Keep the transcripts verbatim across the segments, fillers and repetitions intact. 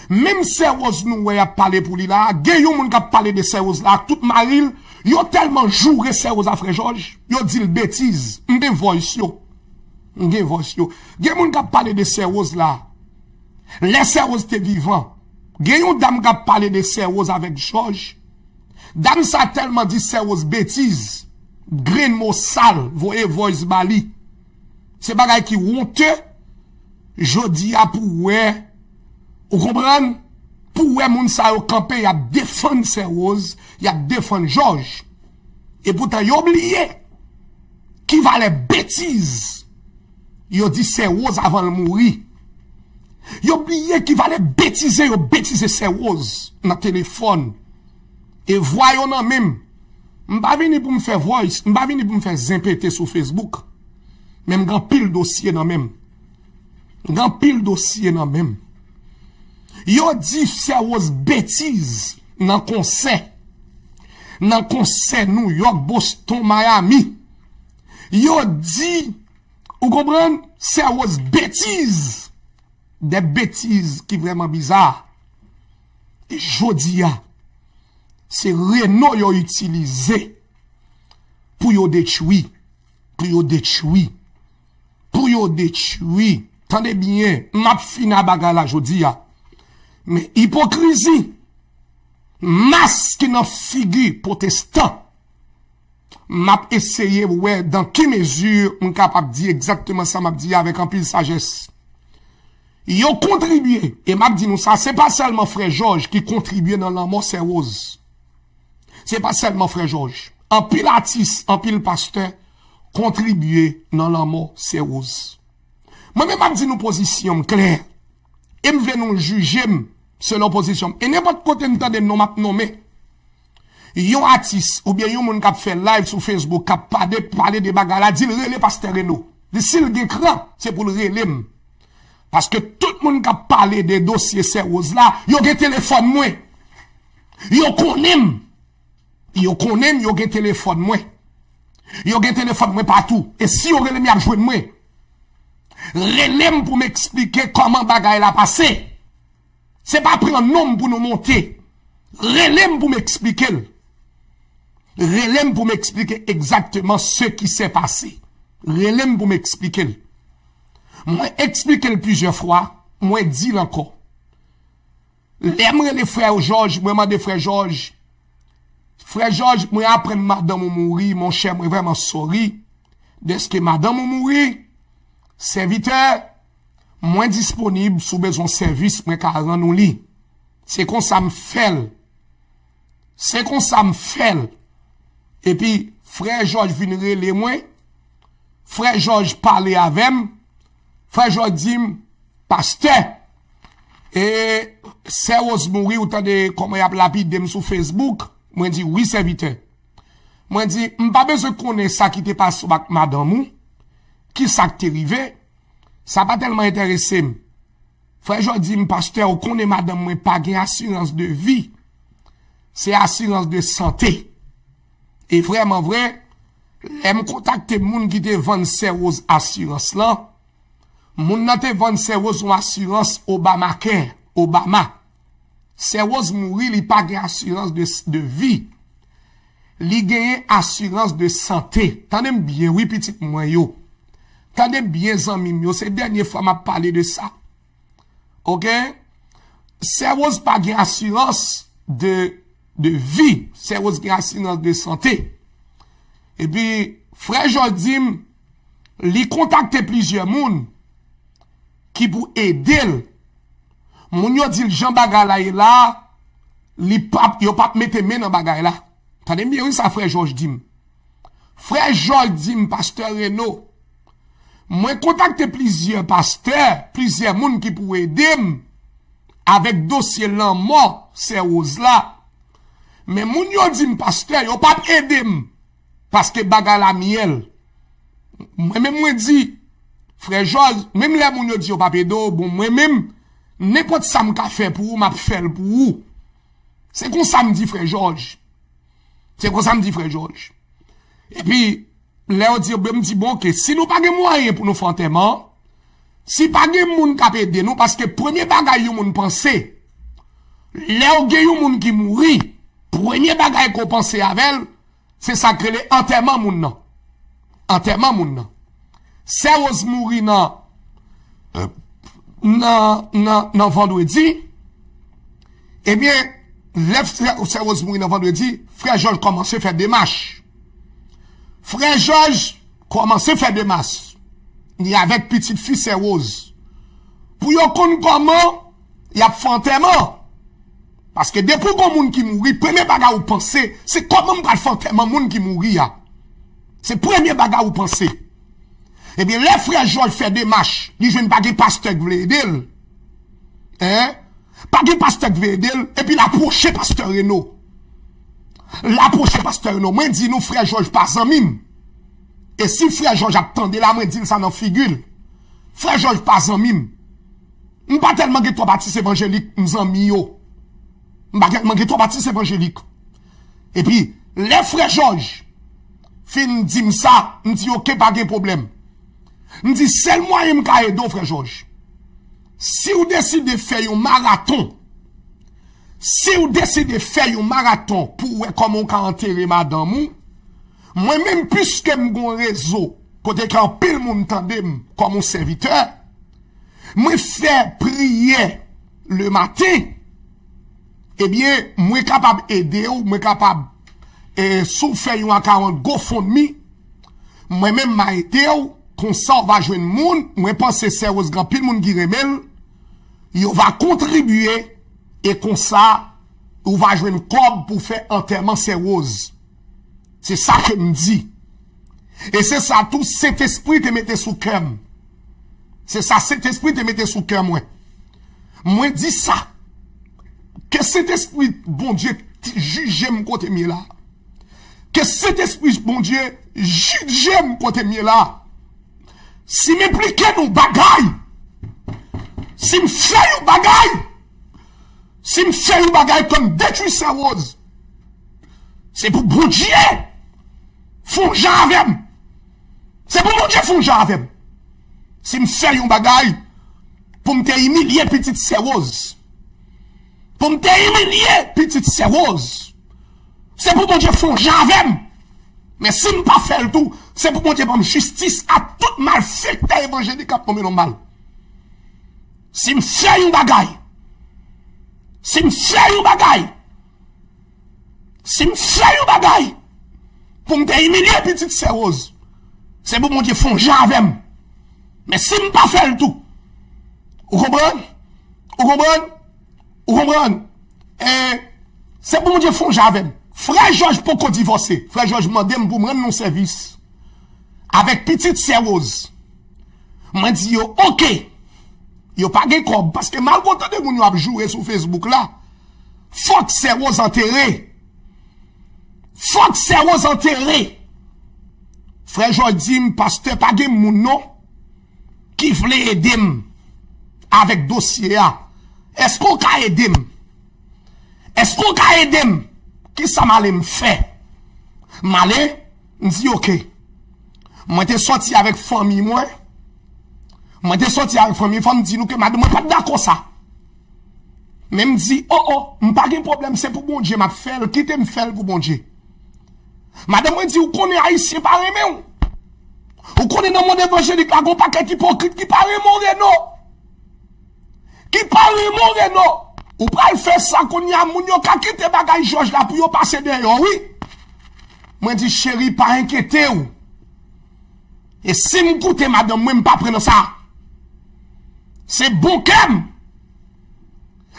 Menm Sè Rose nou wè y ap pale pou li la, gen yon moun k ap pale de Sè Rose la ak tout mari l, yo tèlman joure Sè Rose a, frè Jòj, yo di l betiz. M gen voice yo. M gen voice yo. Gen moun k ap pale de Sè Rose la. Lè Sè Rose te vivan, gen yon dam k ap pale de Sè Rose avèk Jòj. Dam sa tèlman di Sè Rose betiz, grenn mo sal, voye voice ba li. Se bagay ki wonte. Jodi a pou wè, ou konprann? Pou wè moun sa yo kanpe, y ap defann Sè Rose, y ap defann Jòj. E poutan yo bliye ki valè betiz yo di Sè Rose avan l mouri. Yo bliye ki valè betize yo betize Sè Rose nan telefòn. E vwa yo nan men m. M pa vini pou m fè voice, m pa vini pou m fè zen pete sou Facebook. Men m gen anpil dosye nan men m. M gen anpil dosye nan men m. Yo di Sè Rose betiz nan konsè. Nan konsè New York, Boston, Miami. Yo di, ou konprann, Sè Rose betiz. De betiz ki vrèman biza. E jodi a, se Reno yo itilize pou yo detwi, pou yo detwi, pou yo detwi. Tande byen, m ap fini a bagay la jodi a. Men ipokrizi, mas ki nan figi pwotestan, m ap eseye wè dan ki mezi m kapab di egzakteman sa m ap di a avèk anpil sajès. Yo kontribye, e m ap di nou sa, se pa sèlman frè Jòj ki kontribye nan lanmò Sè Rose. Se pa sèlman frè Jòj. Anpil atis, anpil pastè kontribye nan lanmò Sè Rose. Mwen menm m ap di nou pozisyon m klè. E m vle nou jije m selon pozisyon m. E nenpòt kote m tande non m ap nonmen yon atis oubyen yon moun k ap fè live sou Facebook k ap pale, pale de bagay la, di l rele pastè Reno. Di si l gen kran, se pou l rele m. Paske tout moun k ap pale de dosye Sè Rose la, yo gen telefòn mwen. Yo konnen m. Yo konnen m, yo gen telefòn mwen. Yo gen telefòn mwen patou. E si yo rele m, y ap jwenn mwen. Rele m pou m eksplike kòman bagay la pase. Se pa pran non m pou nou monte. Rele m pou m eksplike l. Rele m pou m eksplike egzakteman ce qui s'est passé. Rele m pou m eksplike l. Mwen eksplike l plizyè fwa, mwen di l ankò. Lè m rele frè Jòj, mwen mande frè Jòj, frè Jòj, mwen aprann madanm ou mouri, monchè, mwen vrèman sorry dèske madanm ou mouri. Sèvitè, mwen disponib, si w bezwen sèvis, mwen ka rann ou li. Se konsa m fè l. Se konsa m fè l. Epi, frè Jòj vin rele mwen. Frè Jòj pale avè m. Frè Jòj di m, pastè, e, sè Rose mouri, ou tande kòman y ap lapide m sou Facebook? Mwen di, wi, sèvitè. Mwen di, m pa bezwen konnen sa ki te pase w ak madanm ou, ki sa k te rive, sa pa tèlman enterese m. Frè Jòj di m, pastè, ou konnen madanm mwen pa gen asirans de vi, se asirans de sante. E vrèman vre, lè m kontakte moun ki te vann sè Rose asirans lan, moun nan te vann sè Rose yon asirans Obamacare, Obama. Sè Rose mouri, li pa gen asirans de, de vi. Li genyen asirans de sante. Tande m byen, wi, pitit mwen yo. Tande m byen, zanmi m yo. Se dènye fwa m ap pale de sa. Oke? Sè Rose pa gen asirans de, de vi. Sè Rose gen asirans de sante. Epi, frè Jòj di m, li kontakte plizyè moun ki pou ede l. Moun yo di l jan bagay la ye la, li p ap, yo p ap mete men nan bagay la. Tande m byen wi sa frè Jòj di m. Frè Jòj di m, pastè Reno, mwen kontakte plizyè pastè, plizyè moun ki pou ede m avèk dosye lanmò sè Rose la. Men moun yo di m, pastè, yo p ap ede m paske bagay la myèl. Mwen menm mwen di, frè Jòj, menm lè moun yo di yo p ap ede w, bon, mwen menm, nenpòt sa m ka fè pou ou, m ap fè l pou ou. Se konsa m di frè Jòj. Se konsa m di frè Jòj. Epi, lè yo di, m di, bon, oke, si nou pa gen mwayen pou nou fè antèman, si pa gen moun k ap ede nou, paske premye bagay yon moun panse, Lè w gen yon moun ki mouri, premye bagay ke w panse avè l, se sa k rele antèman moun nan. Antèman moun nan. Sè Rose mouri nan, nan, nan, nan vandredi. Ebyen, lè Sè Rose mouri nan vandredi, frè Jòj kòmanse fè demach. Frè Jòj kòmanse fè demach. Li avèk pitit fi Sè Rose. Pou yo konn kòman y ap fè antèman. Paske depi w gon moun ki mouri, premye bagay ou panse, se kòman m pral fè antèman moun ki mouri a. Se premye bagay ou panse. Ebyen, lè frè Jòj fè demach, li jwenn pa gen pastè k vle ede l. Hein? Pa gen pastè k vle ede l, epi l apwoche pastè Reno. L apwoche pastè Reno. Mwen di nou, frè Jòj pa zanmi m. E si frè Jòj ap tande la, mwen di l sa nan figi l. Frè Jòj pa zanmi m. M pa tèlman gen twòp atis evanjelik m zanmi yo. M pa tèlman gen twòp atis evanjelik. Epi, lè frè Jòj fin di m sa, m di, "Oke, pa gen pwoblèm." M di, "Sèl mwayen m ka ede w, frè Jòj, si w deside fè yon maraton, si w deside fè yon maraton pou w wè kòman w ka antere madanm ou, mwen menm, piske m gon rezo kote ke anpil moun tande m kòm yon sèvitè, mwen fè priyè lematen, ebyen, mwen kapab ede w, mwen kapab, e, si w fè yon akawont GoFundMe, mwen menm m a ede w, konsa w va jwenn moun, mwen panse Sè Rose gen anpil moun ki renmen l, yo va kontribye, e konsa, ou va jwenn kòb pou fè antèman Sè Rose." Se sa ke m di. E se sa tou Sentespri te mete sou kè m. Se sa Sentespri te mete sou kè mwen. Mwen di sa. Ke Sentespri Bondye t-, jije m kote m ye la. Ke Sentespri Bondye jije m kote m ye la. Si m enplike nan yon bagay, si m fè yon bagay, si m fè yon bagay ke m detwi Sè Rose, se pou Bondye fè yon jan avè m. Se pou Bondye fè yon jan avè m. Si m fè yon bagay pou m te imilye pitit Sè Rose, pou m te imilye pitit Sè Rose, se pou Bondye fè yon jan avè m. Men si m pa fè l tou, se pou Bondye ban m jistis a tout malfektè evanjelik k ap mennen m mal. Si m fè yon bagay, si m fè yon bagay, si m fè yon bagay pou m te imilye pitit Sè Rose, se pou Bondye fè yon jan avè m. Men si m pa fè l tou, ou konprann? Ou konprann? Ou konprann? E se pou Bondye fè yon jan avè m. Frè Jòj poko divòse. Frè Jòj mande m pou m rann yon sèvis avèk pitit Sè Rose. Mwen di yo, "Oke." Yo pa gen kòb, paske malgre w tande moun yo ap joure sou Facebook la, fòk Sè Rose antere. Fòk Sè Rose antere. Frè Jòj di m, "Pastè, pa gen moun non ki vle ede m avèk dosye a. Èske w ka ede m? Èske w ka ede m? Kisa m ale m fè?" M ale, m di, "Oke." Mwen te sòti avèk fanmi mwen. Mwen te sòti avèk fanmi, fò m di nou ke madanm mwen pa t dakò sa. Men m di, "O, o, m pa gen pwoblèm, se pou Bondye m ap fè l, kite m fè l pou Bondye." Madanm mwen di, "Ou konnen Ayisyen pa renmen w. Ou konnen nan mond evanjelik la, gon pakèt ipokrit ki pa renmen w, Reno. Ki pa renmen w, Reno. Ou pral fè sa kounye a, moun yo ka kite bagay Jòj la pou yo pase dèyè w, wi." Mwen di, "Cheri, pa enkyete w. E si m koute madanm mwen, m pa pran nan sa. Se bon kè m.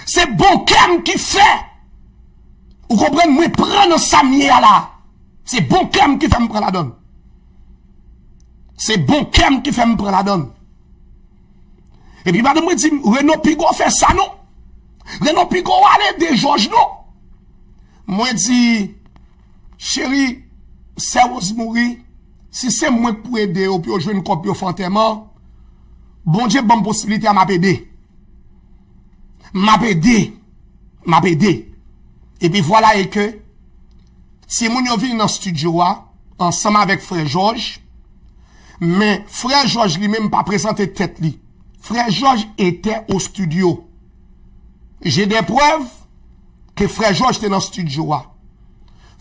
Se bon kè m ki fè." Ou konprann? Mwen pran nan sa m ye a la. Se bon kè m ki fè m pran ladan l. Se bon kè m ki fè m pran ladan l. Epi madanm mwen di m, "Reno, piga w fè sa non. Reno, piga w ale ede Jòj non." Mwen di, "Cheri, Sè Rose mouri. Si se mwen k pou ede yo pou yo jwenn kòb pou yo fè antèman, Bondye ban m posiblite a, m ap ede. M ap ede. M ap ede." Epi vwala e ke timoun yo vini nan estidyo a ansanm avèk frè Jòj, men frè Jòj li menm pa prezante tèt li. Frè Jòj etè o estidyo. J'ai des preuves, E frè Jòj te nan estidyo a.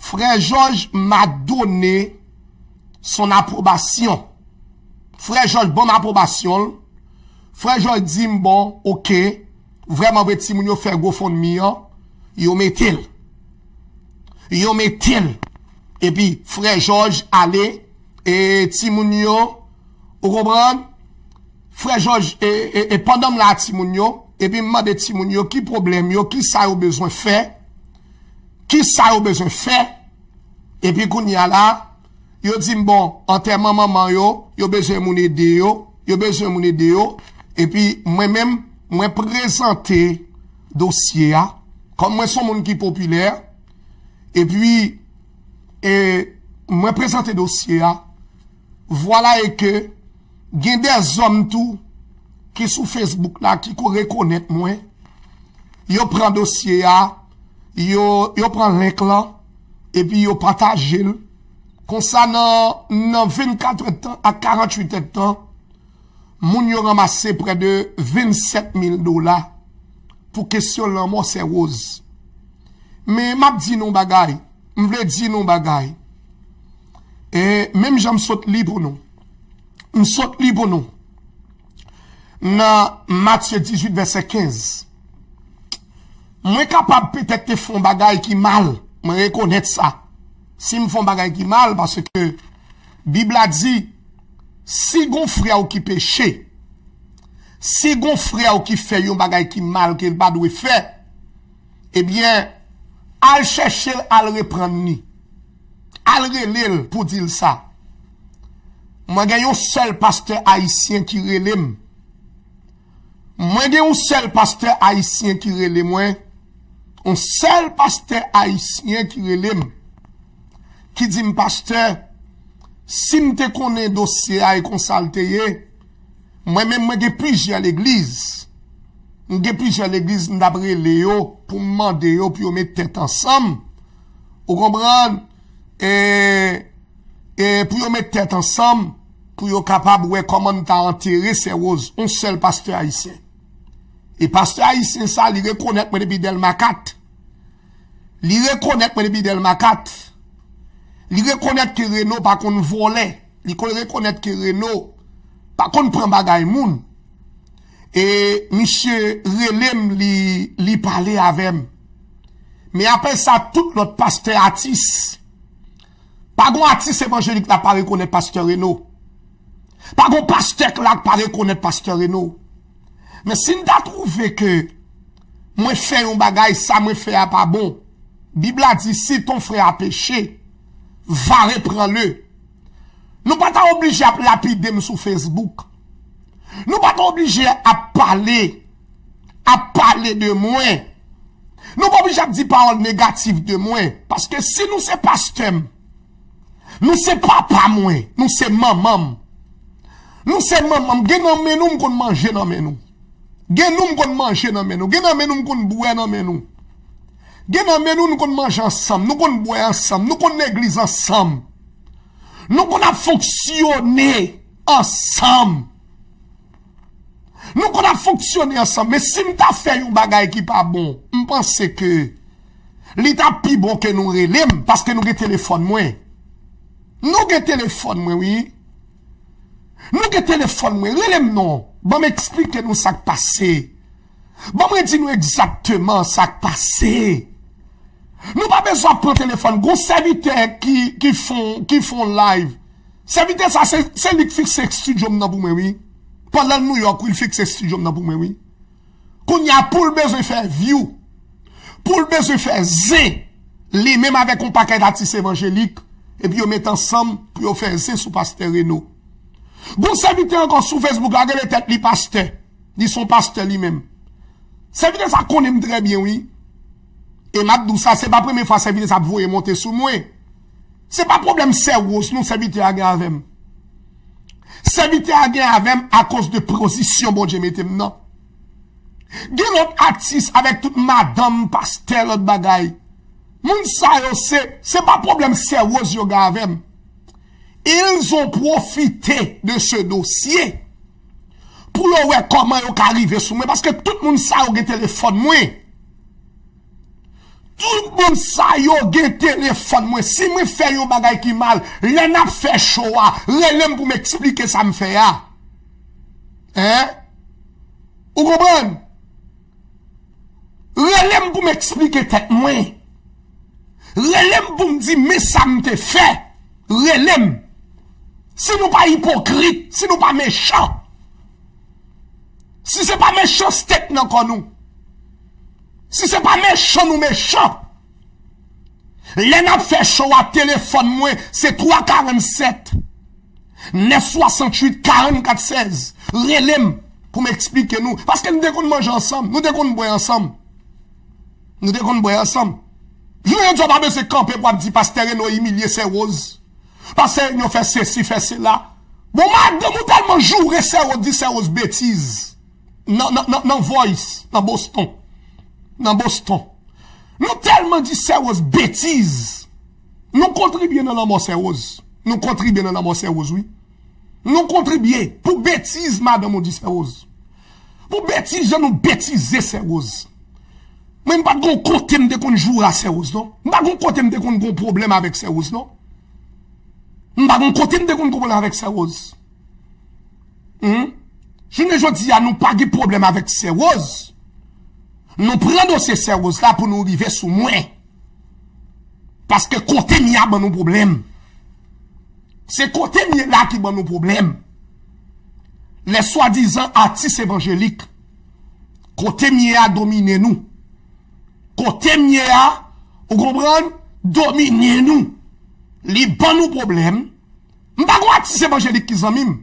Frè Jòj m'a donné son approbation. Frè Jòj ban m apwobasyon l. Frè Jòj di m, bon, oke, vrèman vre, timoun yo fè GoFundMe an, yo mete l. Yo mete l. Epi, frè Jòj ale, e timoun yo, ou konprann? Frè Jòj, e, e, e pandan m la a timoun yo, epi m mande timoun yo ki pwoblèm yo, ki sa yo bezwen fè, ki sa yo bezwen fè, epi kounye a la, yo di m, bon, antèman manman yo, yo bezwen moun ede yo, yo bezwen moun ede yo, epi mwen menm, mwen prezante dosye a, kòm mwen se yon moun ki popilè, epi, e, mwen prezante dosye a, vwala e ke gen dèzòm tou ki sou Facebook la ki ko rekonèt mwen, yo pran dosye a, yo, yo pran link lan, epi yo pataje l. Konsa nan, nan vennkat èdtan ak karanntuit èdtan, moun yo ranmase prè de vennsèt mil dola pou kesyon lanmò sè Rose. Men m ap di nou yon bagay, m vle di nou yon bagay. E menm jan m sot li pou nou. M sot li pou nou. Nan Matye dizuit vèsè kenz. Mwen kapab petèt te fè yon bagay ki mal. Mwen rekonèt sa. Si m fè yon bagay ki mal, paske Bib la di, si gon frè w ki peche, si gon frè w ki fè yon bagay ki mal ke l pa dwe fè, ebyen, al chèche l, al reprann li. Al rele l pou di l sa. Mwen gen yon sèl pastè ayisyen ki rele m. Mwen gen yon sèl pastè ayisyen ki rele mwen. Yon sèl pastè ayisyen ki rele m. Ki di m, pastè, si m te konnen dosye a e konsa l te ye, mwen menm mwen gen plizyè legliz. M gen plizyè legliz, m t ap rele yo pou m mande yo pou yo met tèt ansanm. Ou konprann? E, e pou yo met tèt ansanm, pou yo kapab wè kòman n ta antere sè Rose, yon sèl pastè ayisyen. E pastè ayisyen sa, li rekonèt mwen depi Dèlma kat. Li rekonèt mwen depi Dèlma kat. Li rekonèt ke Reno pa konn vòlè. Li konn rekonèt ke Reno pa konn pran bagay moun. E misye rele m, li, li pale avè m. Men apre sa, tout lòt pastè atis. Pa gon atis evanjelik la pa rekonèt pastè Reno. Pa gon pastè k la k pa rekonèt pastè Reno. Men si n ta twouve ke mwen fè yon bagay, sa mwen fè a pa bon, Bib la di, si ton frè a peche, va repran le. Nou pa ta oblije ap lapide m sou Facebook. Nou pa ta oblije ap pale, ap pale de mwen. Nou pa oblije ap di pawòl negatif de mwen. Paske si nou se pastè m, nou se papa mwen, nou se manman m. Nou se manman m, gen nan men nou m konn manje nan men nou. Gen nou m konn manje nan men nou. Gen nan men nou m konn bwè nan men nou. Gen nan men nou nou konn manje ansanm, nou konn bwè ansanm, nou konn legliz ansanm. Nou konn ap fonksyone ansanm. Nou konn ap fonksyone ansanm. Men si m ta fè yon bagay ki pa bon, m panse ke li t ap pi bon ke nou rele m, paske nou gen telefòn mwen. Nou gen telefòn mwen, wi. Nou gen telefòn mwen, rele m non. Ban m eksplike nou sa k pase. Ban mwen di nou egzakteman sa k pase. Nou pa bezwen ap pran telefòn. Gon sèvitè ki, ki fon, ki fon live. Sèvitè sa, se, se li k fikse estidyo m nan pou mwen, wi. Pandan l Nouyòk, wi, l fikse estidyo m nan pou mwen, wi. Kounye a, pou l bezwen fè view, pou l bezwen fè zen, li menm avèk yon pakèt atis evanjelik, epi yo met ansanm pou yo fè zen sou pastè Reno. Gon sèvitè ankò sou Facebook la, rele tèt li pastè. Li se yon pastè li menm. Sèvitè sa konnen m trè byen, wi. E m ap di w sa, se pa premye fwa sèvitè sa ap voye monte sou mwen. Se pa pwoblèm sè Rose non sèvitè a gen avè m. Sèvitè a gen avè m akoz de pozisyon Bondye mete m nan. Gen lòt atis avèk tout madanm, pastè, lòt bagay. Moun sa yo, se, se pa pwoblèm sè Rose yo gen avè m. Ils ont profité de ce dossier pou yo wè kòman yo ka rive sou mwen, paske tout moun sa yo gen telefòn mwen. Tout moun sa yo gen telefòn mwen. Si mwen fè yon bagay ki mal, lè n ap fè show a, rele m pou m eksplike sa m fè a. Hein? Ou konprann? Rele m pou m eksplike tèt mwen. Rele m pou m di men sa m te fè. Rele m. Si nou pa ipokrit, si nou pa mechan, si se pa mechanste k nan kò nou, si se pa mechan nou mechan, lè n ap fè show a, telefòn mwen se twa karannsèt nèf swasanntuit karannkat sèz. Rele m pou m eksplike nou. Paske nou te konn manje ansanm, nou te konn bwè ansanm. Nou te konn bwè ansanm. Jounen jodi a w pa bezwen kanpe pou ap di pastè Reno imilye sè Rose. Pastè Reno fè sesi, fè sela. Bon, madanm ou tèlman joure sè Rose, di sè Rose betiz. Nan, nan, nan, nan Voice, nan Boston. Nan Boston. Nou tèlman di sè Rose betiz. Nou kontribye nan lanmò sè Rose. Nou kontribye nan lanmò sè Rose, wi. Nou kontribye pou betiz madanm ou di sè Rose. Pou betiz jan nou betize sè Rose. Mwen, m pa t gon kote m te konn joure a sè Rose, non. M pa gon kote m te konn gon pwoblèm avèk sè Rose, non. M pa gon kote m te konn gon pwoblèm avèk sè Rose. Hmm? Jounen jodi a, nou pa gen pwoblèm avèk sè Rose. Nou pran dosye sè Rose la pou nou rive sou mwen. Paske kote m ye a ban nou pwoblèm. Se kote m ye la ki ban nou pwoblèm. Lè swadizan atis evanjelik, kote m ye a domine nou. Kote m ye a, ou konprann, domine nou. Li ban nou pwoblèm. M pa gon atis evanjelik ki zanmi m.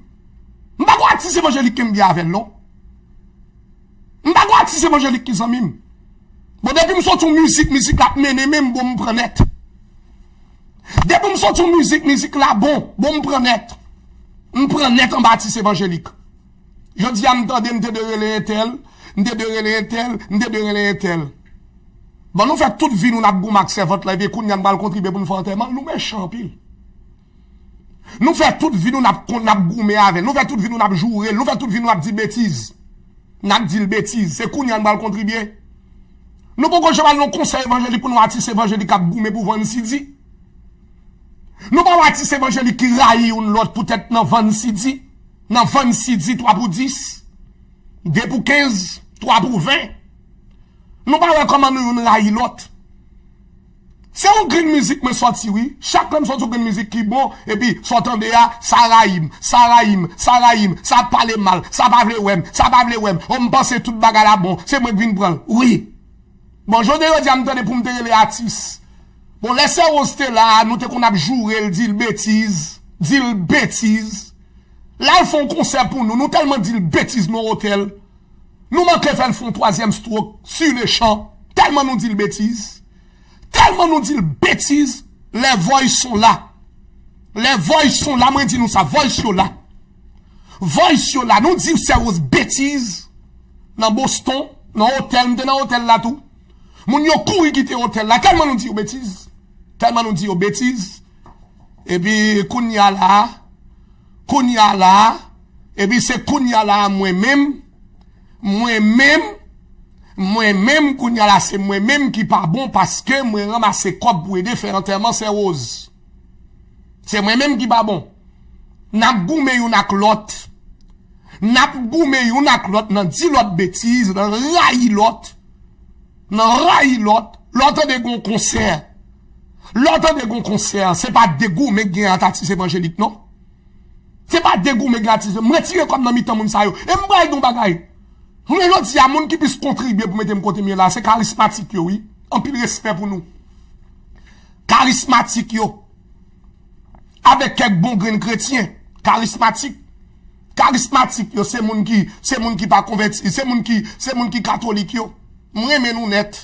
M pa gon atis evanjelik ke m byen avè l, non. M pa gon atis evanjelik ki zanmi m. Bon, depi m soti yon mizik, mizik la ap mennen men m, bon, m pran nèt. Depi m soti yon mizik, mizik la bon, bon, m pran nèt. M pran nèt anba atis evanjelik. Jodi a, m tande m te dwe rele entèl, m te dwe rele entèl, m te dwe rele entèl. Bon, nou fè tout vi nou n ap goumen ak sèvant lan, epi kounye a n pral kontribye pou n fè antèman l, nou mechan anpil. Nou fè tout vi nou n ap kon-, n ap goumen avè l. Nou fè tout vi nou n ap joure l. Nou fè tout vi nou n ap di betiz. N ap di l betiz. Se kounye a n pral kontribye. Nou poko janm al nan konsè evanjelik pou n wè atis evanjelik ap goumen pou vann sidi. Nou pa wè atis evanjelik ki rayi youn lòt poutèt nan vann sidi. Nan vann sidi twa pou dis. De pou kenz, twa pou ven. Nou pa wè kòman nou youn rayi lòt. Se yon grenn mizik mwen sòti, wi. Chak lè m sòti yon grenn mizik ki bon, epi sa w tande a, sa rayi m, sa rayi m, sa rayi m, sa ap pale m mal, sa pa vle wè m, sa pa vle wè m. O, m panse tout bagay la bon, se mwen k vin pran l. Wi. Bon, jodi a, jodi a, m tande pou m te rele atis. Bon, lè sè Rose te la, nou te konn ap joure l, di l betiz, di l betiz. L al fè yon konsè pou nou, nou tèlman di l betiz nan otèl. Nou manke fè l fè yon twazyèm stroke sur le champ. Tèlman nou di l betiz. Tèlman nou di l betiz. Les voices sont là. Les voices sont là, mwen di nou sa, voice yo la. Voice yo la, nou di sè Rose betiz. Nan Boston, nan otèl, m te nan otèl la tou. Moun yo kouri kite otèl la, tèlman nou di yo betiz. Tèlman nou di yo betiz. Epi kounye a la, kounye a la, epi se kounye a la mwen menm, mwen menm, mwen menm kounye a la se mwen menm ki pa bon paske mwen ranmase kòb pou ede fè antèman sè Rose. Se mwen menm ki pa bon. N ap goumen youn ak lòt. N ap goumen youn ak lòt nan di lòt betiz, nan rayi lòt, nan rayi lòt. Lè w tande gon konsè, lè w tande gon konsè, se pa de goumen k gen ant atis evanjelik, non. Se pa de goumen k gen atis. M retire kò m nan mitan moun sa yo. E m pral di yon bagay. Jounen jodi a, moun ki plis kontribye pou mete m kote m ye la, se karismatik yo, wi. Anpil respè pou nou. Karismatik yo. Avèk kèk bon grenn kretyen. Karismatik. Karismatik yo, se moun ki, se moun ki pa konvèti, se moun ki, se moun ki katolik yo. M renmen nou nèt.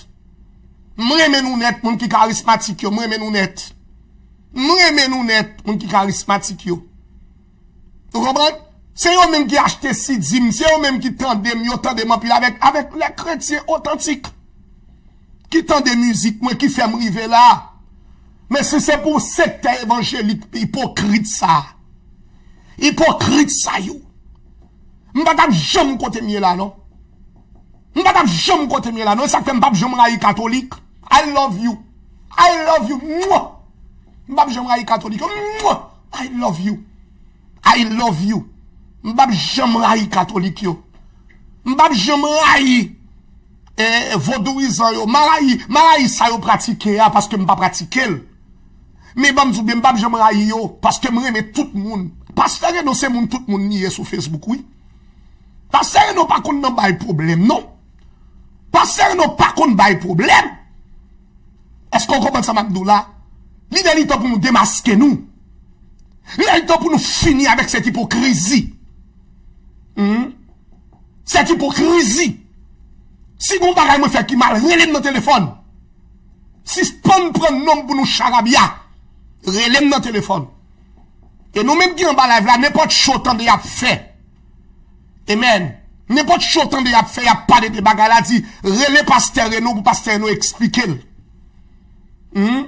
M renmen nou nèt, moun ki karismatik yo, m renmen nou nèt. M renmen nou nèt, moun ki karismatik yo. Ou konprann? Se yo menm ki achte sidi m, se yo menm ki tande m, yo tande m anpil avèk, avèk lè kretyen otantik. Ki tande mizik mwen, ki fè m rive la. Men si se pou sektè evanjelik ipokrit sa, ipokrit sa yo, m pa t ap janm kote m ye la, non. M pa t ap janm kote m ye la, non. E sa k fè m p ap janm rayi katolik. I love you. I love you. Mwah. M p ap janm rayi katolik yo. Mwah. I love you. I love you. M p ap janm rayi katolik yo. M p ap janm rayi eh, vodouyizan yo. M a rayi, m a rayi sa yo pratike a paske m pa pratike l. Men ban m di w byen, m p ap janm rayi yo paske m renmen tout moun. Pastè Reno se moun tout moun li ye sou Facebook, wi. Pastè Reno pa konn nan bay pwoblèm, non. Pastè Reno pa konn bay pwoblèm. Èske w konprann sa m ap di w la? Li lè li tan pou nou demaske nou. Li lè li tan pou nou fini avèk sèt ipokrizi. Hmm? Sèt ipokrizi. Si gon bagay mwen fè ki mal, rele m nan telefòn. Sispann pran non m pou nou charabya. Rele m nan telefòn. E nou menm ki anba live la, nenpòt cho tande y ap fè. Amen. Nenpòt cho tande y ap fè, y ap pale de bagay la, di, rele pastè Reno pou pastè Reno eksplike l. Hmm?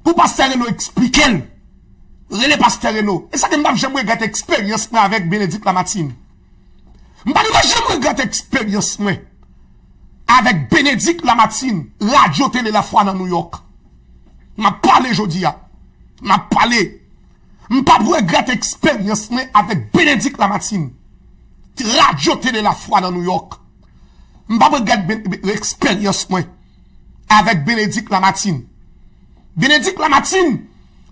Pou pastè Reno eksplike l. Rele pastè Reno. E sa ke m p ap janm regrèt eksperyans mwen avèk Benedict Lamartine. M pa dwe janm regrèt eksperyans mwen avèk Benedict Lamartine, Radyo Tele Lafwa nan Nouyòk. M ap pale jodi a. M ap pale. M p ap regrèt eksperyans mwen avèk Benedict Lamartine, Radyo Tele Lafwa nan Nouyòk. M p ap regrèt ben- ben- eksperyans mwen avèk Benedict Lamartine. Benedict Lamartine,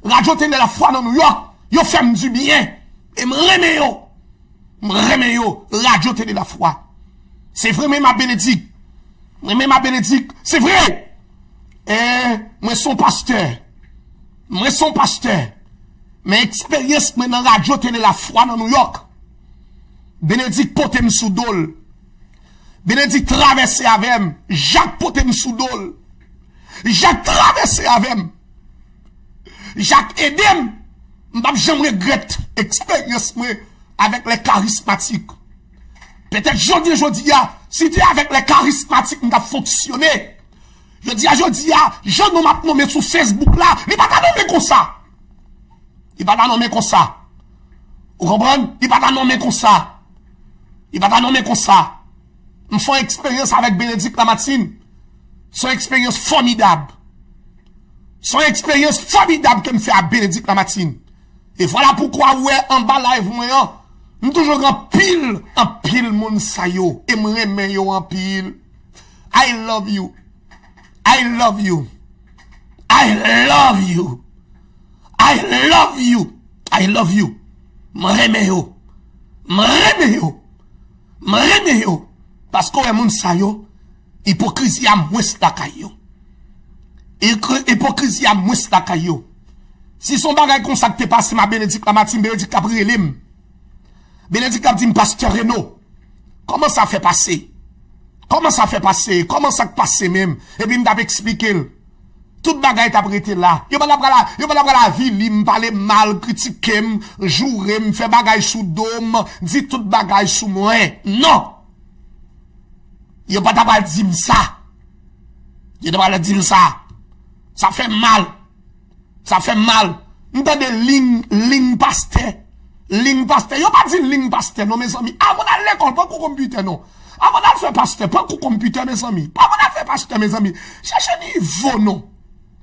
Radyo Tele Lafwa nan Nouyòk, yo fè m dibyen. E m renmen yo. M renmen yo, Radyo Tele Lafwa. Se vre, men m a Benedict. Mwen menm a Benedict, se vre. E mwen se yon pastè. Mwen se yon pastè. Men eksperyans mwen nan Radyo Tele Lafwa nan Nouyòk, Benedict pote m sou do l. Benedict travèse avè m. Jak pote m sou do l. Jak travèse avè m. Jak ede m. M p ap janm regrèt eksperyans mwen avèk lè karismatik. Petèt jodi, jodi a, si te avèk lè karismatik m t ap fonksyone. Jodi a, jodi a, jan non m ap nonmen sou Facebook la, li pa ta nonmen konsa. Li pa ta nonmen konsa. Ou konprann? Li pa ta nonmen konsa. Li pa ta nonmen konsa. M fè yon eksperyans avèk Benedict Lamartine. Se yon eksperyans fòmidab. Se yon eksperyans fòmidab ke m fè ak Benedict Lamartine. E vwala poukwa ou wè anba live mwen an, m toujou gen anpil, anpil moun sa yo. E m renmen yo anpil. I love you. I love you. I love you. I love you. I love you. M renmen yo. M renmen yo. M renmen yo. Paske w wè moun sa yo, ipokrizi a mwens lakay yo. Ipokrizi a mwens lakay yo. Si se yon bagay konsa k te pase m a Benedict Lamartine, Benedict t ap rele m. Benedict t ap di m, Pastè Reno, kòman sa fè pase? Kòman sa fè pase? Kòman sa k pase menm? Epi m t ap eksplike l. Tout bagay t ap rete la. Yo pa t ap pral, yo pa t ap pral avili m, pale m mal, kritike m, joure m, fè bagay sou do m, di tout bagay sou mwen. Non! Yo pa t ap pral di m sa. Yo te pral di m sa. Sa fè m mal. Sa fè m mal. M tande liy, liy pastè. Liy pastè. Yo pa di liy pastè non, mezanmi. Avan n al lekòl, pran kou konpitè non. Avan n al fè pastè, pran kou konpitè, mezanmi. Avan n al fè pastè, mezanmi. Chèche nivo non.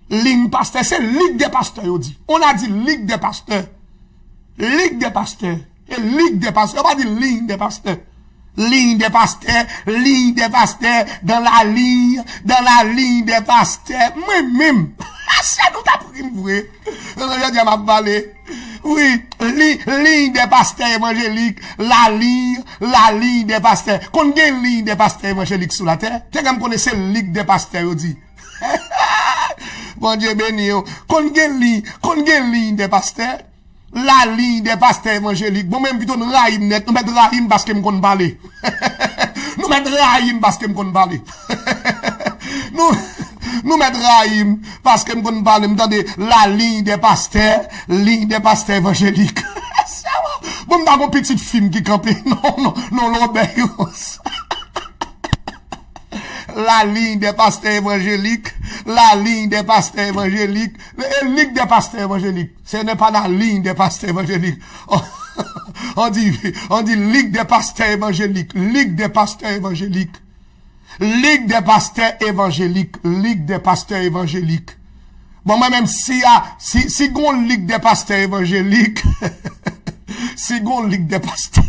Liy pastè, se lig dè pastè yo di. On a di lig dè pastè. Lig dè pastè. E lig dè pastè. Yo pa di liy dè pastè. Liy dè pastè, liy dè pastè, dans la ligne, dans la ligne des pasteurs. Mwen menm. Se nou t ap ri m vre. Jodi a m ap pale. Wi, li, liy dè pastè evanjelik, la ligne, la ligne des pasteurs. Konn gen liy dè pastè evanjelik sou latè? Te gen m konnen se lig dè pastè yo di. Bondye beni yo. Konn gen liy, konn gen liy dè pastè. La ligne des pasteurs évangéliques. Bon, menm pito n rayi m nèt. Nou mèt rayi m paske m konn pale. Nou mèt rayi m paske m konn pale. Nou, nou mèt rayi m paske m konn pale. M tande la ligne des pasteurs, ligne des pasteurs évangéliques. Bon, m ta gon pitit fi m ki kanpe. Non, non, non, Lòbèy Wòs. La ligne des pasteurs évangéliques, la ligne des pasteurs évangéliques, e lig dè pastè evanjelik. Ce n'est pas la ligne des pasteurs évangéliques. On dit, on dit lig dè pastè evanjelik, lig dè pastè evanjelik. Ligue des pasteurs évangéliques, Ligue des pasteurs évangéliques. Bon, mwen menm, si a, si, si gon Ligue des pasteurs évangéliques, si gon Ligue des pasteurs,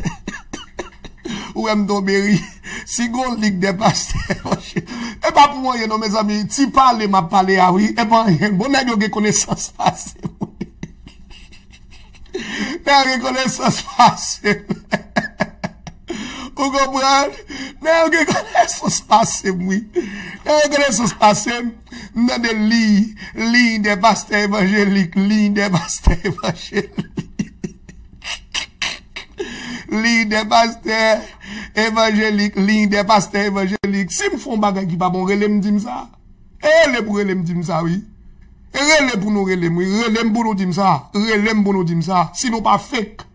ou wè m tonbe ri. Si gon Ligue des pasteurs évangéliques, e pa pou anyen non, mezanmi, ti pale m ap pale a wi, e pa anyen. Bon, nèg yo gen konesans pase m. Nèg yo gen konesans pase m. Ou konprann? Nèg yo gen konesans pase m, wi. Nèg yo gen konesans pase m. M tande liy, liy des pasteurs évangéliques, liy des pasteurs évangéliques. Liy des pasteurs évangéliques, liy des pasteurs évangéliques. Si m fè yon bagay ki pa bon, rele m di m sa. E rele pou rele m di m sa, wi. E rele pou nou rele m, wi. Rele m pou nou di m sa. Rele m pou nou di m sa. Si nou pa fake.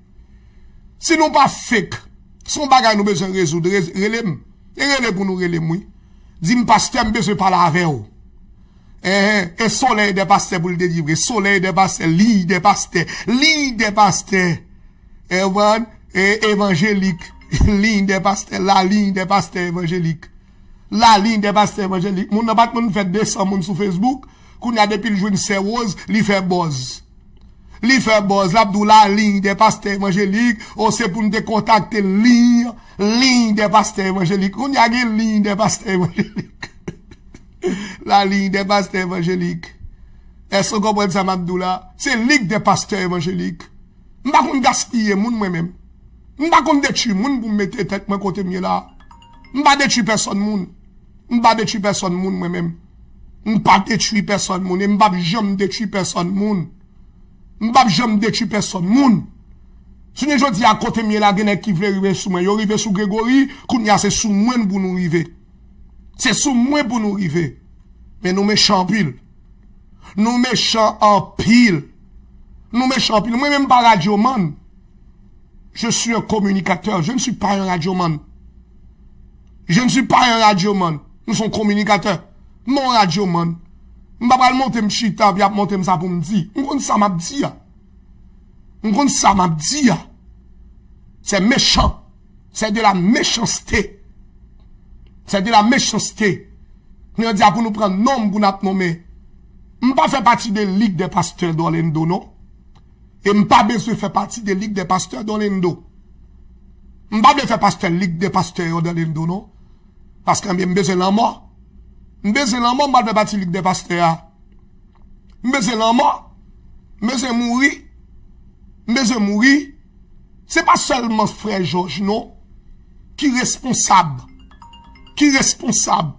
Si nou pa fake. Se yon bagay nou bezwen rezoud. Re- Rele m. E rele pou nou rele m, wi. Di m, pastè, m bezwen pale avè w. Enhen, e solèy dè pastè pou l delivre. Solèy dè pastè, liy dè pastè, liy dè pastè. E w konprann? E evanjelik, liy dè pastè, la liy dè pastè evanjelik. La liy dè pastè evanjelik. Moun nan pa t konn fè de san moun sou Facebook. Kounye a, depi l jwenn Sè Woz, li fè buzz. Li fè buzz. L ap di w la liy dè pastè evanjelik. O, se pou n te kontakte liy, liy dè pastè evanjelik. Kounye a, gen liy dè pastè evanjelik. La liy dè pastè evanjelik. Èske w konprann sa m ap di w la? Se lig dè pastè evanjelik. M pa konn gaspiye moun, mwen menm. M pa konn detwi moun pou m mete tèt mwen kote m ye la. M pa detwi pèsòn moun. M pa detwi pèsòn moun, mwen menm. M pa detwi pèsòn moun e m p ap janm detwi pèsòn moun. M p ap janm detwi pèsòn moun. Jounen jodi a, kote m ye la, gen nèg ki vle rive sou mwen. Yo rive sou Gregory, kounye a se sou mwen pou nou rive. Se sou mwen pou nou rive. Men nou mechan anpil. Nou mechan anpil. Nou mechan anpil. Mwen menm m pa radyomann. Je suis un communicateur. Je ne suis pas un radyomann. Je ne suis pas un radyomann. M se yon kominikatè. M pa yon radyomann. M pa pral monte m chita, epi y ap monte m sa pou m di. M konn sa m ap di a. M konn sa m ap di a. C'est méchant. C'est de la méchanceté. C'est de la méchanceté. Kounye a di a pou nou pran nonm pou n ap nonmen. M pa fè pati de lig dè pastè Dorlando, non. E m pa bezwen fè pati de lig dè pastè Dorlando. M pa vle fè pastè lig dè pastè Dorlando, non. Paske, ebyen, m bezwen lanmò. M bezwen lanmò, m pa vle fè pati lig dè pastè a. M bezwen lanmò. M bezwen mouri. M bezwen mouri. Se pa sèlman frè Jòj, non, ki responsab, ki responsab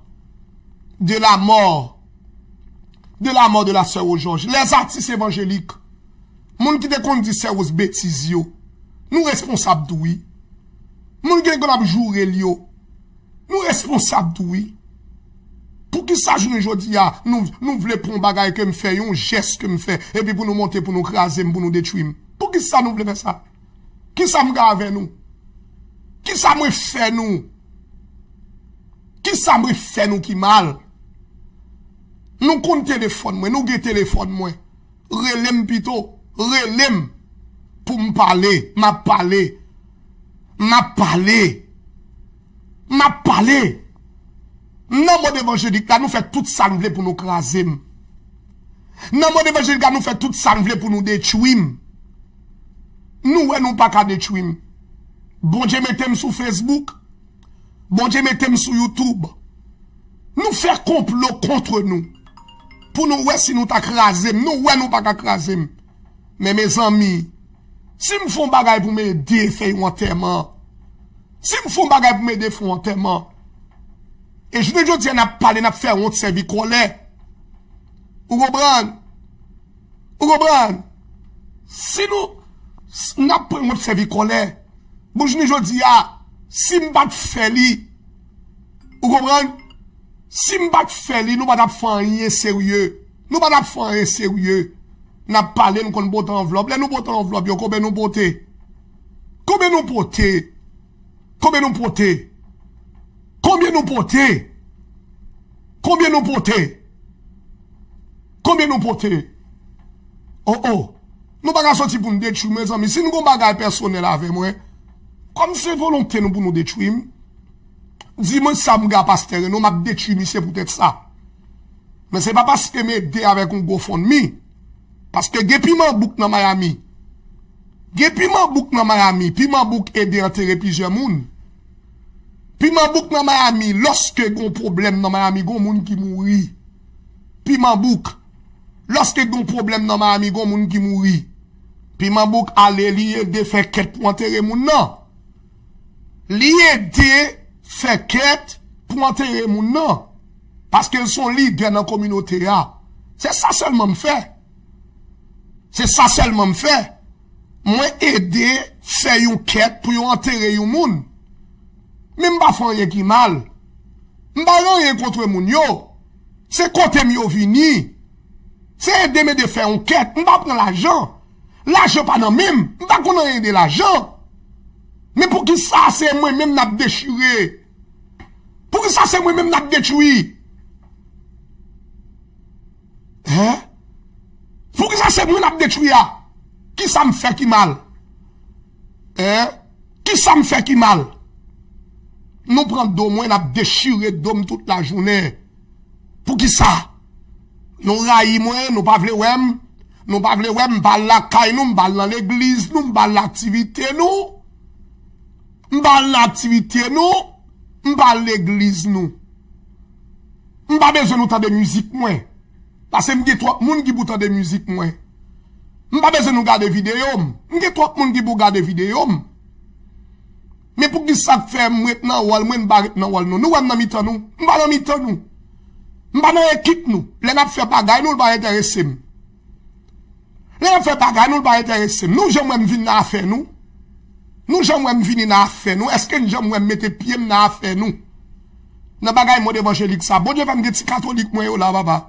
de la mort, de la mort de la sœur Rose Georges. Les artistes évangéliques, moun ki te konn di sè Rose betiz yo, nou responsab tou, wi. Moun ki te konn ap joure l yo, nou responsab tou, wi. Poukisa jounen jodi a, nou, nou vle pran yon bagay ke m fè, yon jès ke m fè, epi pou nou monte, pou nou kraze m, pou nou detwi m? Poukisa nou vle fè sa? Kisa m gen avè nou? Kisa mwen fè nou? Kisa mwen fè nou ki mal? Nou konn telefòn mwen, nou gen telefòn mwen. Rele m pito, rele m pou m pale, m ap pale, m ap pale, m ap pale. Nan mond evanjelik la, nou fè tout sa n vle pou nou kraze m. Nan mond evanjelik la, nou fè tout sa n vle pou nou detwi m. Nou wè nou pa ka detwi m. Bondye mete m sou Facebook. Bondye mete m sou YouTube. Nou fè konplo kont nou. Pou nou wè si nou ta kraze m. Nou wè nou pa ka kraze m. Men mezanmi, si m fè yon bagay pou m ede fè yon antèman, si m fè yon bagay pou m ede fè yon antèman, e jounen jodi a n ap pale, n ap fè wont sèvi kòlè. Ou konprann? Ou konprann? Si nou, n ap pran wont sèvi kòlè. Bon, jounen jodi a, si m pa t fè li, ou konprann? Si m pa t fè li, nou pa t ap fè anyen serye. Nou pa t ap fè anyen serye. N ap pale, n konn pote anvlòp. Lè nou pote anvlòp yo, konbyen nou pote? Konbyen nou pote? Konbyen nou pote? Konbyen nou pote? Konbyen nou pote? Konbyen nou pote? Oh, oh. Nou pa ka soti pou n detwi m, mezanmi. Si nou gon bagay pèsonèl avè mwen, kòm se volonte nou pou nou detwi m, Di mwen sa m gen a pastè Reno, m ap detwi misye poutèt sa. Men se pa paske m ede avèk yon GoFundMe. Paske gen piman bouk nan Miami. Gen piman bouk nan Miami. Piman bouk ede antere plizyè moun. Piman bouk nan Miami, lòske gen yon pwoblèm nan Miami, gen yon moun ki mouri. Piman bouk. Lòske gen yon pwoblèm nan Miami, gen yon moun ki mouri. Piman bouk ale, li ede fè kèt pou antere moun nan. Li ede fè kèt pou antere moun nan. Paske l se yon lidè nan kominote a. Se sa sèlman m fè. Se sa sèlman m fè. Mwen ede fè yon kèt pou yo antere yon moun. Men m pa fè anyen ki mal. M pa gen anyen kont moun yo. Se kote m yo vini. Se ede m ede fè yon kèt. M pa pran lajan. Lajan pa nan men m. M pa konn anyen de lajan. Men poukisa se mwen menm n ap dechire? Poukisa se mwen menm n ap detwi? Hein? Poukisa se mwen n ap detwi a? Kisa m fè ki mal? Hein? Kisa m fè ki mal? Nou pran do mwen, n ap dechire do m tout lajounen. Poukisa? Nou rayi mwen, nou pa vle wè m. Nou pa vle wè m, m pa al lakay nou, m pa al nan legliz nou, m pa al nan aktivite nou. M pa al nan aktivite nou, m pa al legliz nou. M pa bezwen nou tande mizik mwen. Paske m gen twòp moun ki pou tande mizik mwen. M pa bezwen nou gade videyo m. M gen twòp moun ki pou gade videyo m. Men poukisa k fè m ret nan wòl mwen, m pa ret nan wòl nou? Nou wè m nan mitan nou? M pa nan mitan nou. M pa nan ekip nou. Lè n ap fè bagay nou, l pa enterese m. Lè n ap fè bagay nou, l pa enterese m. Nou janm wè m vin nan afè nou? Nou janm wè m vini nan afè nou? Èske n janm wè m mete pye m nan afè nou? Nan bagay mond evanjelik sa, Bondye fè m gen ti katolik mwen yo la, papa.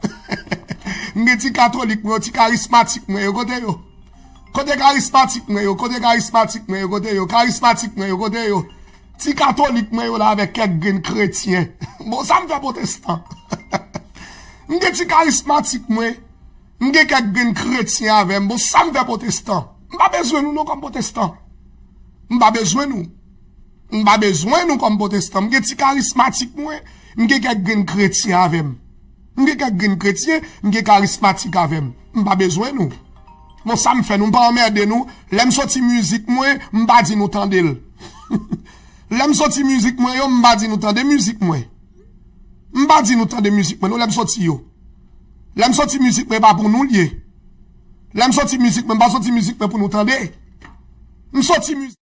M gen ti katolik mwen yo, ti karismatik mwen yo, kote yo? Kote karismatik mwen yo? Kote karismatik mwen yo? Kote yo? Karismatik mwen yo, kote yo? Ti katolik mwen yo la avèk kèk grenn kretyen. Bon, sa m fè pwotestan? M gen ti karismatik mwen. M gen kèk grenn kretyen avè m. Bon, sa m fè pwotestan? M pa bezwen nou non kòm pwotestan. M pa bezwen nou. M pa bezwen nou kòm pwotestan. M gen ti karismatik mwen. M gen kèk grenn kretyen avè m. M gen kèk grenn kretyen, m gen karismatik avè m. M pa bezwen nou. Bon, sa m fè nou? M pa anmède nou. Lè m soti mizik mwen, m pa di nou tande l. Lè m soti mizik mwen yo, m pa di nou tande mizik mwen. M pa di nou tande mizik mwen non, lè m soti yo. Lè m soti mizik mwen, e pa pou nou l ye. Lè m soti mizik mwen, m pa soti mizik mwen pou nou tande. M soti mizik